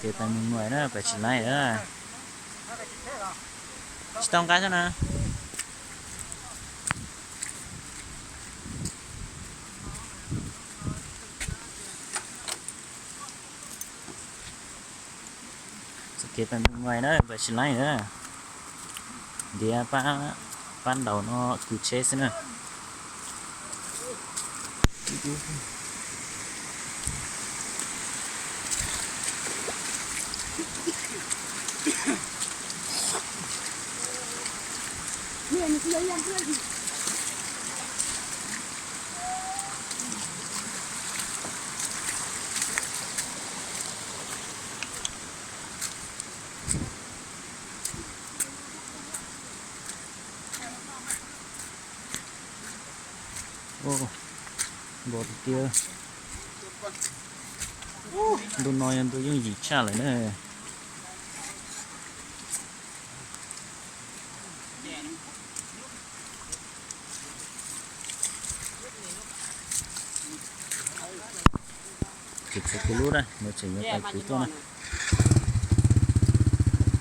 Kev pais Mus Nuais na, pais tsis laib na. Tsis tau nqa xwb na. Txoj kev pais Mus Nuais na, pais tsis laib na. Ntiav pab ntaus no kwv tsheb xwb na. Npau tiag tiag. Ntu no yog ntu yooj yim tshaj lawm na. Ces tshuav kuv lub na, no tseem yuav pais kwv tuaj na.